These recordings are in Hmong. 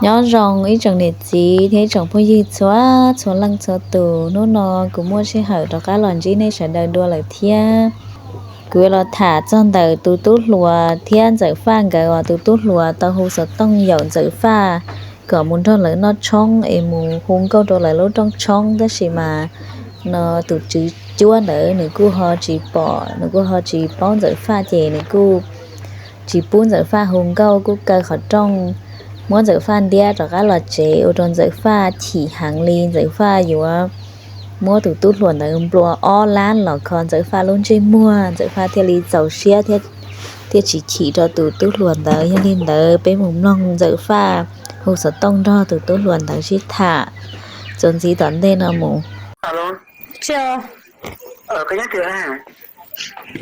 Nyob zoo ib tsoom niam txiv thiab ib tsoom phooj ywg txhua txhua leej txhua tus, hnub no kuv muaj sij hawm rov qab los ntsib nej sawv daws dua lawm thiab. Kuv yuav los tham txog ntawm tus tub hluas thiab Ntxawm Faj nkawd uas tus tub hluas tau hu xov tooj yaum Ntxawm Faj kom mus nrog lawv noj tshoob es mus hu nkauj rau lawv lub rooj tshoob, tab sis mas no tus tswv cuab ntawd nws kuj ho tsis pom, nws kuj ho tsis paub Ntxawm Faj ces nws kuj tsis pub Ntxawm Faj hu nkauj, kuj kaw qhov rooj, muab Ntxawm Faj ntiab rov qab los tsev, ua rau Ntxawm Faj chim heev li. Ntxawm Faj yuav muab tus tub hluas ntawd nplua ob lab los kho Ntxawm Faj lub ntsej muag, Ntxawm Faj thiaj li txaus siab thiab thiaj tsis chim rau tus tub hluas ntawd. Yog li ntawd peb mus mloog Ntxawm Faj hu xov tooj nrog tus tub hluas ntawd sib tham txuas ntxiv tom ntej no mus.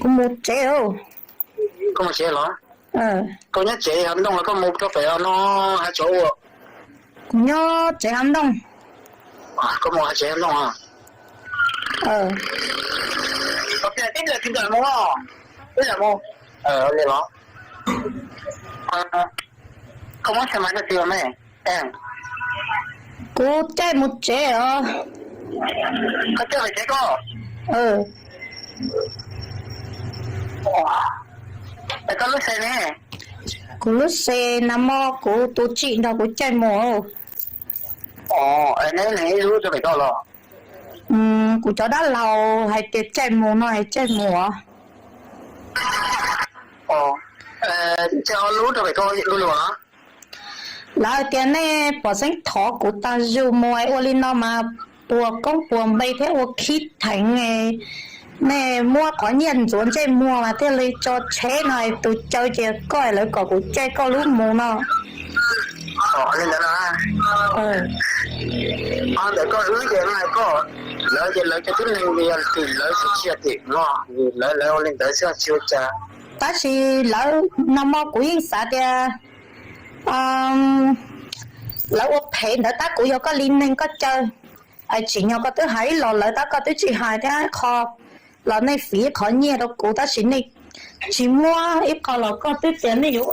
Kuv mus tsev. Koj mus tsev los? Koj nyob tsev hauv ntoo los koj mus rau pem no hais tso ua? Kuv nyob tsev hauv ntoo. Koj mus hais tsev hauv ntoo. Koj tib ntawm mus, ib ntawm mus li los? Koj muab xab mais rau txiv los me? Kuv caij mus tsev os. Koj caij mus tsev koj? Es koj lub xe ne? Kuv lub xe nag hmo kuv tus txiv nrog kuv caij mus. Neb neeg ib lub rau pem koj los? Kuv cov dab laug hais tias caij mus no es caij mus os. Caij ob lub rau pem koj lub los? Lawv tias nej pom xeeb thov kuv tag zug mus es ua li no mas puas koob puas npe thiab ua khib theev, nej muab qhov nyiaj ntxuav ntsej muag mas thiaj li tso tsheb no, tus caw ces koj, lawv kom kuv caij koj lub mus no. Li ntawd no. Ntawm koj wb ces koj, lawv ces lawv cov tib neeg yog tim lawv xwb tsis yog tim no, lawv lawv ua li ntawd xwb tsis ua cas. Tab sis lawv nag hmo kuv yeej xav tias lawv ua phem ntawd tab kuv yog koj li neeg koj caw, tsim nyog koj twb hais ib los lawv tab koj twb tsis hais thiab qho los nej fiv qhov nyiaj rau kuv tab sis nej tsis muab ib qho los koj twb tias nej yuav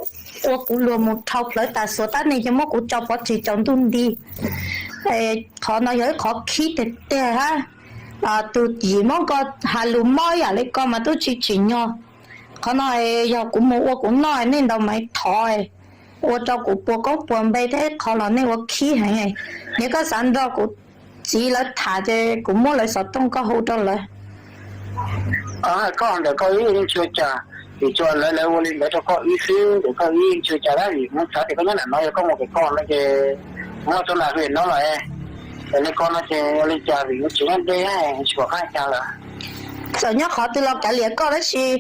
ua kuv luag mus dhau plawv tas xuas tab nej cia muab kuv tso pov tseg tsaus ntuj nti. Qhov no yog ib qhov khib tiag tiag hab. Tus yim muab koj has lus mob yam li ko mas twb tsis tsim nyog. Qhov no yog kuv mus ua kuv noj nej ntaus maiv thov, ua rau kuv puas koob puas npe thiab qhov los nej ua khib heev. Yog koj xav nrog kuv txiv lawv tham ces kuv muab lawv xov tooj koj hu rau lawv. Koj ntawm koj wb yeej tsis ua cas, vim tsuas lawv lawv ua li ntawd rau koj wb xwb, ntawm koj wb yeej tsis ua cas dab vim kuv xav tias koj nyob nram no yog koj mus pem koj no ces kuv los rau nram hwm no lawm. Tam li ko no ces ua li cas vim kuv tseem nyob deb tsis pom qab cas lawm. Txawm nyob qhov twg los kav liam koj tab sis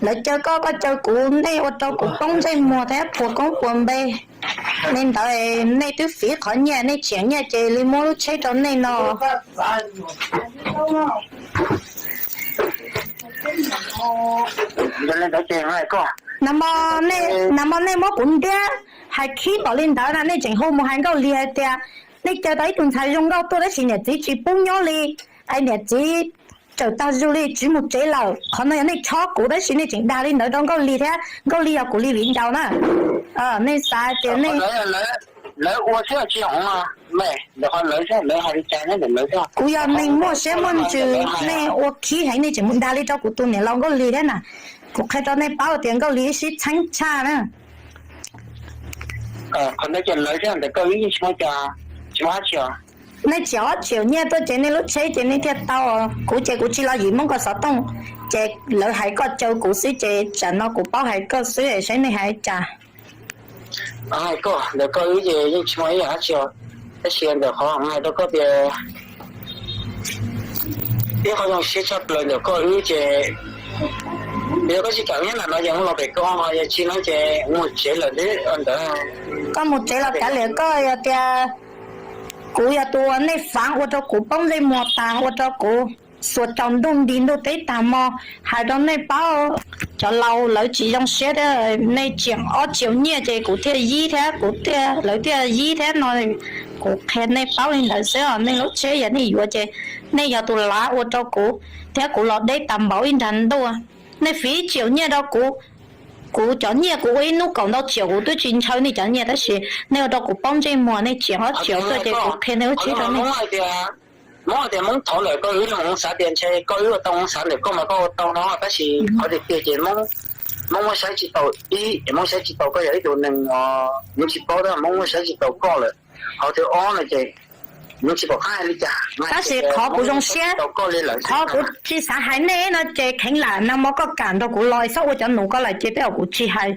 lawv caw koj koj caw kuv, nej ua rau kuv poob ntsej muag thiab puas koob puas npe. Li ntawd nej twb fiv qhov nyiaj, nej tseem nyiaj ces li muab lub tsheb rau nej no. Nag hmo nej muab kuv ntiab hais khib npaum li ntawd na, nej tseem hu mus hais Nkauj Lig hais tias nej caw tau ib tug ntxhais zoo nkauj tuaj tab sis niam txiv tsis pub nyob li, es niam txiv tawm tag zug li tsis mus tsev lawm. Qhov no yog nej chob kuv tab sis nej tseem dag li ntawd rau Nkauj Lig thiab, Nkauj Lig yog kuv li viv ncaus na. Nej xav tias nej, lawv ua xwb tsis yog me, ntawm qhov lawv xwb lawv hais li cas nyob ntawm lawv xwb. Kuv yog neeg muaj siab muaj ntsws, nej ua khib heev nej tseem mus dag li rau kuv tus niam laus Nkauj Lig thiab na. Kuv qhia rau nej paub tias Nkauj Lig ib sib txheeb tshaj na. Qhov ntawd ces lawv thiab ntawm koj wb yeej tsis muaj cas, tsis muaj dab tsi os. Nej txiav ob txhiab nyiaj tuaj ces nej lub tsheb ces nej thiaj tau. Kuv ces kuv tsis los yim muab koj xov tooj, ces lawv hais koj caw kuv xwb ces tsam no kuv paub hais koj xwb saib nej hais cas. Hais koj ntawm koj wb ces yeej tsis muaj ib yam dab tsi os, tab sis ntawm qhov hais rau koj tias ib qho zoo siab tshaj plaws ntawm koj wb ces yog koj tsis kam nyob nram no ces mus los pem koj, yog tsis no ces mus tsev lawm ntawd. Koj mus tsev los kav liam koj, yog tias kuv yog tus uas nej faav ua rau kuv poob ntsej muag tas, ua rau kuv xuas tsaus ntuj nti ntuj teb tag hmo. Hais rau nej paub, cov laus lawv tsis zoo siab thiab, nej txiav ob txhiab nyiaj ces kuv thiaj yib thiab, kuv thiaj, lawv thiaj yib thiab no. Kuv qhia nej paub li ntawd xwb os, nej lub tsheb yog nej yuav ces nej yog tus lav ua rau kuv thiab kuv los deb tas npaum ib nrag ntuj. Nej fiv ib txhiab nyiaj rau kuv, Kuv cov nyiaj kuv ua ib hnub kaum ntau tsiaum kuv twb tsis ntshaw nej cov nyiaj tab sis nej ua rau kuv paub ntsej muag, nej tsiaum ob tsiaum tuaj ces kuv qhia nej lub tsheb rau nej. Hmoob hais tias Hmoob thaum ntawm koj wb los Hmoob xav tias ntshe koj wb ua tau Hmoob xav ntawm koj mas koj ua tau no tab sis qhov tiag tiag ces Hmoob muab saib tsis taus ib, Hmoob saib tsis taus koj yog ib tug neeg uas Hmoob tsis paub tab Hmoob muab saib tsis taus koj lawm. Qhov thib ob no ces Hmoob tsis pom qab hais li cas. Tab sis qhov kuv zoo siab, qhov kuv tsis xav hais nej no ces kheev lam nag hmo koj kam nrog kuv los txhob ua cov nus koj lawm ces tej zaum kuv tsis hais.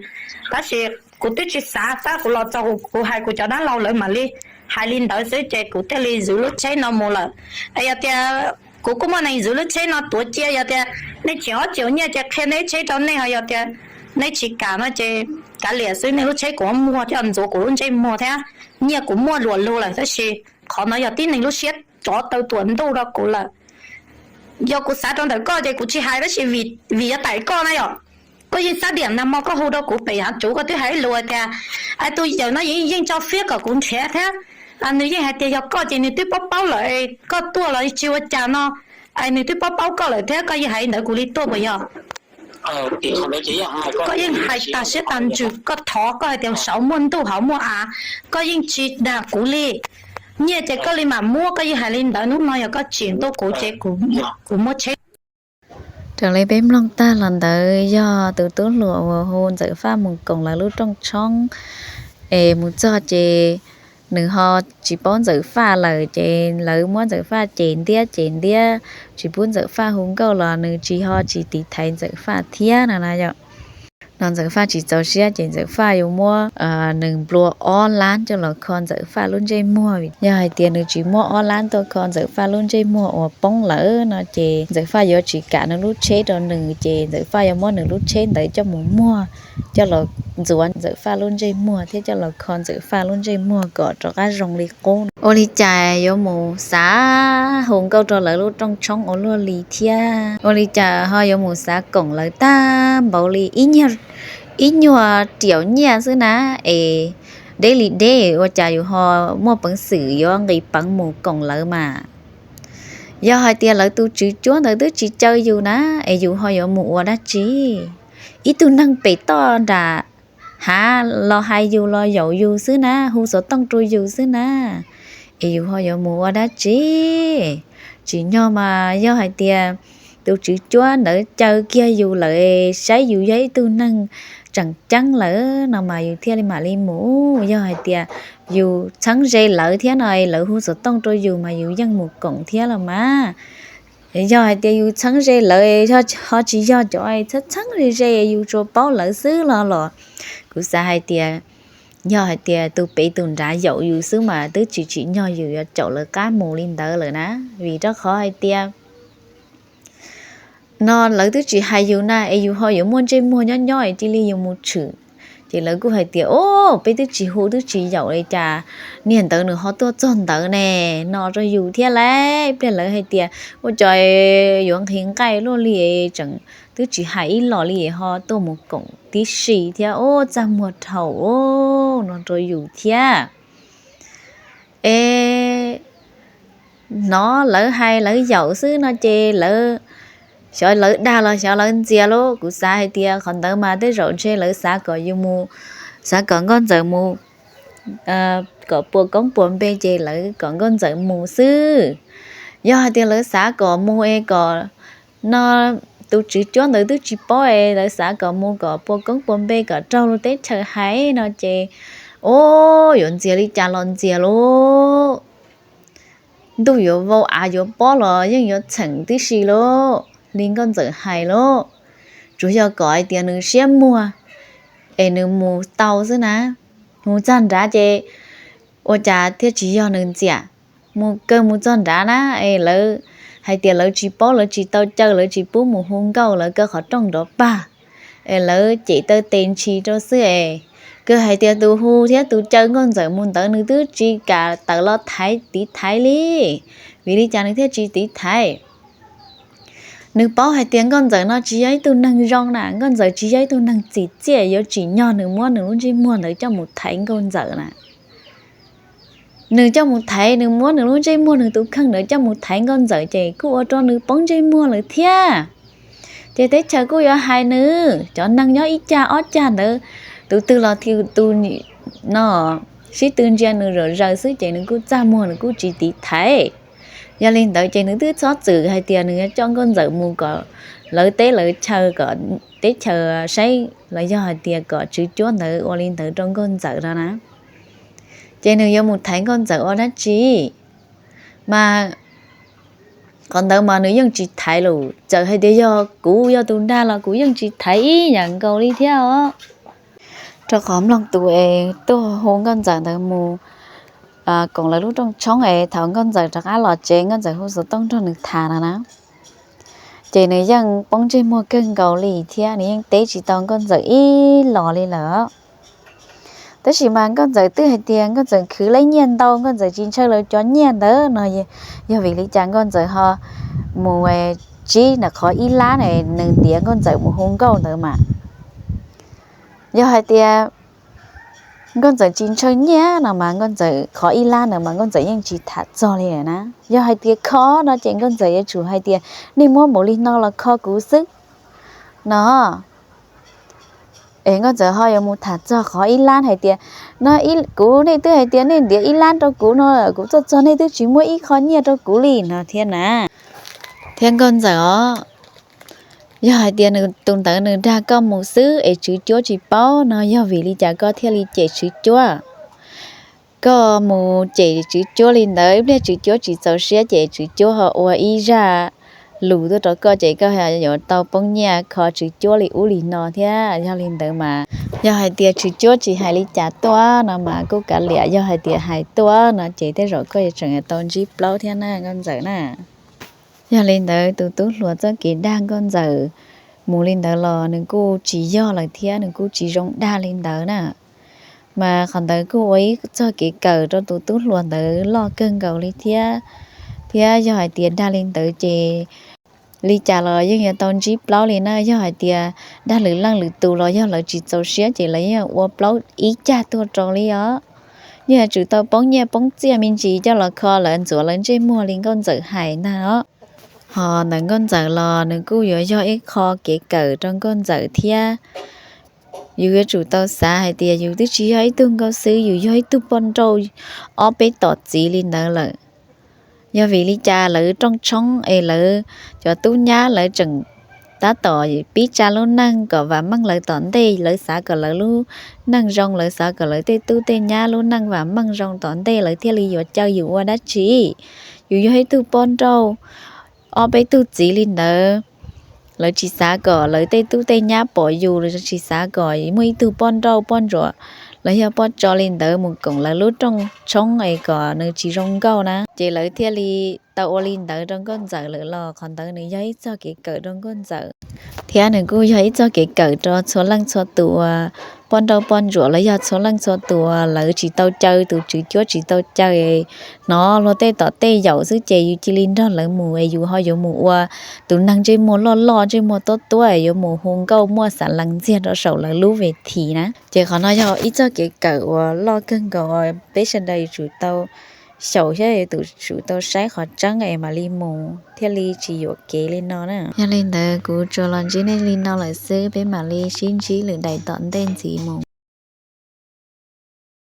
Tab sis kuv twb tsis xav, tab kuv los txog kuv hais kuv cov dab laug lawv mam li hais li ntawd xwb ces kuv thiaj li zwv lub tsheb no mus lawm. Es yog tias kuv kuj muaj neeg zwv lub tsheb no tuav cia, yog tias nej tseem ob tseem nyiaj ces qhia nej lub tsheb rau nej, ho yog tias nej tsis kam no ces kav liam xwb, nej lub tsheb kuv muag coj ntxuav kuv lub ntsej muag thiab, nyiaj kuv muaj luas lug lawm tab sis qhov no yog tib neeg lub siab tsov taw tuam ntuj rau kuv lawm. Yog kuv xav rau ntawm koj ces kuv tsis hais tab sis vim yuav tawm koj na yom, koj yeej xab diam nag hmo koj hu rau kuv pem hav tsuv koj twb hais ib lus hais tias, es tus yawm no yeej tso fiab kom kuv nrhiav thiab. Nws yeej hais tias yog koj ces nws twb paub paub lawm, koj tuaj los tsis ua cas no, es nws twb paub paub koj lawm thiab koj yeej hais li ntawd kuv li tuaj puas yog? Koj yeej hais tag siab tag ntsws, koj thov koj hais tias saud muaj ntuj hauv muaj av, koj yeej tsis dag kuv li. Nyiaj ces koj li mam muab, koj yeej hais li ntawd, hnub no yog koj tsim ntuj kuv ces kuv muab tsheb. Raws li peb mloog tag los ntawd yog tus tub hluas uas hu Ntxawm Faj mus koom lawv lub rooj tshoob, es mus txog ces nws ho tsis paub Ntxawm Faj lawm ces lawv muab Ntxawm Faj ces ntiab ces ntiab, tsis pub Ntxawm Faj hu nkauj los nws tsis ho tsis tiv thaiv Ntxawm Faj thiab no na yom. No Ntxawm Faj tsis txaus siab ces Ntxawm Faj yuav muab nws nplua ob lab coj los kho Ntxawm Faj lub ntsej muag. Yog hais tias nws tsis muab ob lab tuaj kho Ntxawm Faj lub ntsej muag uas poob lawm no ces Ntxawm Faj yuav tsis kam nws lub tsheb rau nws ces Ntxawm Faj yuav muab nws lub tsheb ntawd coj mus muag, coj los ntxuav Ntxawm Faj lub ntsej muag thiab coj los kho Ntxawm Faj lub ntsej muag kom rov qab zoo li qub. Ua li cas yuav mus xav hu nkauj rau lawv lub rooj tshoob ua luaj li thiab? Ua li cas ho yuav mus xav koom lawv tag npaum li ib nyuag riaum nyiaj xwb na, es deb li deb ua cas yus ho muaj peev xwm yuav nqis peev mus koom lawv mas? Yog hais tias lawv tus tswv cuab ntawd twb tsis caw yus na, es yus ho yuav mus ua dab tsi? Ib tug neeg pem toj nram hav los hais yus los yaum yus xwb na, hu xov tooj rau yus xwb na, es yus ho yuav mus ua dab tsi? Tsim nyog mas yog hais tias tus tswv cuab ntawd caw kiag yus lawm, saib yus yog ib tug neeg tseem ceeb lawm no mas yus thiaj li mam li mus. Yog hais tias yus txheeb ze lawv thiab no, lawv hu xov tooj rau yus mas yus yeej mus koom thiab los mas. Yog hais tias yus txheeb ze lawv, ho tsis yog cov txheeb txheeb ze ze, yus tsuas paub lawv xwb los los, kuv xav hais tias yog hais tias tus pem tus nrad yaum yus xwb mas twb tsis tsim nyog yus yuav caum lawv qab mus li ntawd lawm na. Vim rau qhov hais tias no lawv twb tsis hais yus na, es yus ho yuav muaj ntsej muag nyob nyob es cia li yus mus tshwm. Ces lawv kuj hais tias, o, peb twb tsis hu twb tsis yaum li cas niag ntawd nws ho tuaj txog ntawd ne, no rau yus thiab lauj. Ib pliag lawv hais tias ua cas yuav nqhis nqaij luaj li, tseem twb tsis hais ib los li ho tuaj mus koom tib si thiab, o, txaj muag dhau, o, no rau yus thiab. Es hnov lawv hais lawv yaum xwb no ces lawv, xyov lawv dag los xyov lawv ntxias lauj. Kuv xav hais tias qhov ntawd mas tej zaum ntshe lawv xav kom yus mus, xav kom Nkauj Ntxawm mus kom puas koob puas npe ces lawv kom Nkauj Ntxawm mus xwb. Yog hais tias lawv xav kom mus es kom no tus tswv cuab ntawd twb tsis paub es lawv xav kom mus kom puas koob puas npe kom raug lub teb chaws hais no ces, o, yuav ntxias li cas los ntxias lauj. Ntuj yuav vau av yuav pob los yeej yuav txheem tib si lauj, li Nkauj Ntxawm hais lauj. Tsuas yog kom hais tias nws siab muag es nws mus tau xwb na. Mus txog nrad ces ua cas thiaj tsis yog nws ntxias. Mus kawg mus txog nrad na, es lawv hais tias lawv tsis paub, lawv tsis tau caw, lawv tsis pub mus hu nkauj, lawv kaw qhov rooj nrov pag, es lawv cem taw tes ntshis rau xwb es. Kawg hais tias tus hu thiab tus caw Nkauj Ntxawm mus ntawd nws twb tsis kam tawm los thaiv tiv thaiv li. Vim li cas nws thiaj tsis tiv thaiv? Nws paub hais tias Nkauj Ntxawm no tsis yog ib tug neeg zoo na, Nkauj Ntxawm tsis yog ib tug neeg txim txiaj yuav tsim nyog nws muab nws lub ntsej muag ntawd coj mus thaiv Nkauj Ntxawm na. Nws coj mus thaiv, nws muab nws lub ntsej muag nws tus kheej ntawd coj mus thaiv Nkauj Ntxawm ces kuj ua rau nws poob ntsej muag lawm thiab. Ces teb chaws kuj yuav hais nws, cov neeg nyob ib cag ob cag ntawd, tus twg los tus no sib tw ntsia nws zom zaws xwb ces nws kuj txaj muag, nws kuj tsis tiv thaiv. Yog li ntawd ces nws twb txhob txwm hais tias nws yuav coj Nkauj Ntxawm mus kom lawv teb lawv chaw, kom teb chaws saib los yog hais tias kom Tswv Cuab ntawd ua li ntawd rau Nkauj Ntxawm no na. Ces nws yuav mus thaiv Nkauj Ntxawm ua dab tsi? Mas qhov ntawd mas nws yeej tsis thaiv lawm, txawm hais tias yog kuv yog tus dag los kuv yeej tsis thaiv ib yam nkaus li thiab os. Rau qhov mloog tus es tuaj hu Nkauj Ntxawm ntawd mus koom lawv lub rooj tshoob es thaum Nkauj Ntxawm rov qab los tsev Nkauj Ntxawm hu xov tooj nrog nws tham no na, ces nws yeej poob ntsej muag kawg nkaus li thiab nws yeej teb tsis tau Nkauj Ntxawm ib los li lawm. Tab sis mas Nkauj Ntxawm twb hais tias Nkauj Ntxawm khwv lawv nyiaj ntau, Nkauj Ntxawm tsis ntshaw lawv cov nyiaj ntawd no, yog vim li cas Nkauj Ntxawm ho mus tsib ntawm qhov ib lab nws ntiav Nkauj Ntxawm mus hu nkauj ntawd mas? Yog hais tias Nkauj Ntxawm tsis ntshaw nyiaj no mas Nkauj Ntxawm qhov ib lab ntawd mas Nkauj Ntxawm yeej tsis tham txog li lawm na. Yog hais tias kho no ces Nkauj Ntxawm yuav tsum hais tias nej muab npaum li no los kho kuv xwb no. Es Nkauj Ntxawm ho yuav mus tham txog qhov ib lab hais tias, no kuv, nej twb hais tias nej ntiav ib lab rau kuv no, kuv tuaj txog nej twb tsis muab ib qho nyiaj rau kuv li no thiab na. Thiab Nkauj Ntxawm os, yog hais tias tus ntawd nws dag koj mus xwb es Tswv Cuab tsis paub no yog vim li cas koj thiaj li cem Tswv Cuab? Koj mus cem Tswv Cuab li ntawd, ib pliag Tswv Cuab tsis txaus siab ces Tswv Cuab ho ua ib zaj lus tuaj rau koj ces koj yuav tau poob nyiaj kho Tswv Cuab li ub li no thiab. Yog li ntawd mas yog hais tias Tswv Cuab tsis hais li cas tuaj no mas kuj kav liam, yog hais tias hais tuaj no ces tej zaum koj yuav tseem tau ntsib plaub thiab na Nkauj Ntxawm na. Yog li ntawd tus tub hluas txoj kev dag Nkauj Ntxawm mus li ntawd los nws kuj tsis yog lawm thiab nws kuj tsis zoo dag li ntawd na. Mas qhov ntawd kuj ua ib txoj kev kawm rau tus tub hluas ntawd loj kawg nkaus li thiab. Thiab yog hais tias dag li ntawd ces li cas los yeej yuav tau ntsib plaub li na. Yog hais tias dag lwm leej lwm tus los yog lawv tsis txaus siab ces lawv yeej ua plaub ib cag tuaj rau li os. Yeej yuav tsum tau poob nyiaj poob txiaj me ntsis coj los kho lawv, ntxuav lawv ntsej muag li Nkauj Ntxawm hais ntag os. Ho ntawm Nkauj Ntxawm los nws kuj yuav yog ib qho kev kawm rau Nkauj Ntxawm thiab. Yus yuav tsum tau xav hais tias yus twb tsis yog ib tug nkauj xwb, yus yog ib tug poj nrauj ob peb tom txiv li ntawd lawm. Yog vim li cas lawv rooj tshoob es lawv cov tub nyab lawv tseem tab tom pib tsa lub neej kom vam meej lawv tom ntej, lawv xav kom lawv lub neej zoo, lawv xav kom lawv tej tub tej nyab lub neej vam meej zoo tom ntej, lawv thiaj li yuav caw yus ua dab tsi? Yus yog ib tug poj nrauj ob peb tug txiv li ntawd, lawv tsis xav kom lawv tej tub tej nyab pom yus, lawv tsis xav kom muaj ib tug poj nrauj poj ntsuam los yog poj tso li ntawd mus koom lawv lub rooj tshoob es kom nws tsis zoo nkauj na, ces lawv thiaj li tau ua li ntawd rau Nkauj Ntxawm lawm los qhov ntawd nws yog ib txoj kev kawm rau Nkauj Ntxawm. Thiab nws kuj yog ib txoj kev kawm rau txhua leej txhua tus uas poj nrauj poj ntsuam los yog txhua leej txhua tus uas lawv tsis tau caw, tus Tswv Cuab tsis tau caw, hnov luag tej tom tej yaum xwb ces yus cia li nrog lawv mus es yus ho yuav mus ua tus neeg ntsej muag loj loj ntsej muag tuab tuab es yuav mus hu nkauj muaj xav lees ntxiag rau saum lawv lub ves this na. Ces qhov no yog ib txoj kev kawm uas loj kawg nkaus uas peb sawv daws yuav tsum tau xyaum thiab yuav tsum tau saib qhov tseeb es mam li mus thiaj li tsis yuam kev li no na. Yog li ntawd kuv tsuas los ntsib nej li no lawm xwb, peb mam li sib ntsib lwm daim tom ntej ntxiv mus.